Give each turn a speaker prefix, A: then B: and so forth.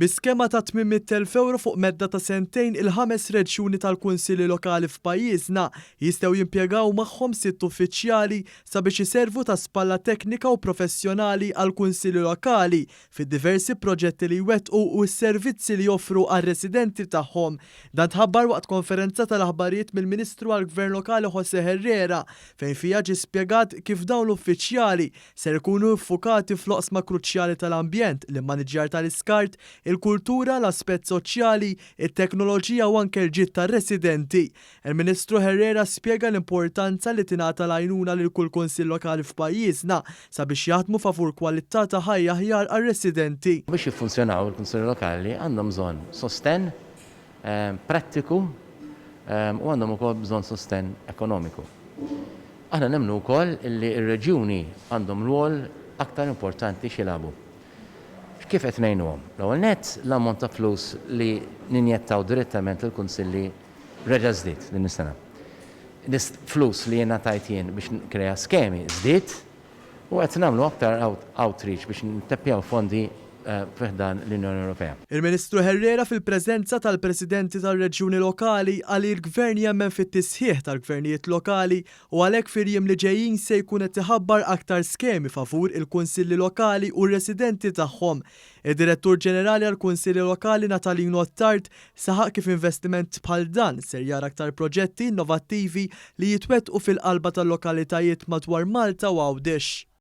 A: Bi skema ta' €800,000 fuq medda ta' sentejn il-ħames reġjuni tal-Kunsilli Lokali f'pajjiżna jistgħu jimpjegaw magħhom sitt uffiċjali sabiex iservu ta' spalla teknika u professjonali għall-Kunsilli Lokali fid-diversi proġetti li jwettqu u s-servizzi li joffru għar-residenti tagħhom. Dan tħabbar waqt konferenza tal-aħbarijiet mill-Ministru għall-Gvern Lokali José Herrera fejn fiha ġie spjegat kif dawn l-uffiċjali ser ikunu ffukati fl-oqsma kruċjali tal-ambjent, l-immaniġġjar tal-iskart, il-kultura, l-aspett soċjali, it-teknoloġija u anke l-ġid tar-residenti. Il-Ministru Herrera spjega l-importanza li tingħata l-għajnuna lil kull Kunsill Lokali f'pajjiżna sabiex jaħdmu favur kwalità ta' ħajja aħjar għar-residenti.
B: Biex jiffunzjonaw il-Kunsilli Lokali għandhom bżonn sostenn prattiku u għandhom ukoll bżonn sostenn ekonomiku. Aħna nemmnu wkoll li r-reġjuni għandhom rwol aktar importanti x'jilagħbu. Kif qed ngħinuhom? L-ewwel nett, l-ammont ta' flus li ninjettaw direttament lill-kunsilli reġa' żdied din is-sena. Flus li ngħatajt jien biex nikkrea skemi żdied u qed nagħmlu aktar outreach biex nteppjaw fondi fi ħdan l-Unjoni Ewropea.
A: Il-Ministru Herrera fil-preżenza tal-Presidenti tar-Reġjuni Lokali qal li l-Gvern jemmen fit-tisħiħ tal-gvernijiet lokali u għalhekk fil-jiem li ġejjin se jkun qed iħabbar aktar skemi favur il-Kunsilli Lokali u r-residenti tagħhom. Id-Direttur Ġenerali għall-Kunsilli Lokali Natalino Attard saħaq kif investiment bħal dan ser jara aktar proġetti innovattivi li jitwettqu fil-qalba tal-lokalitajiet madwar Malta u Għawdex.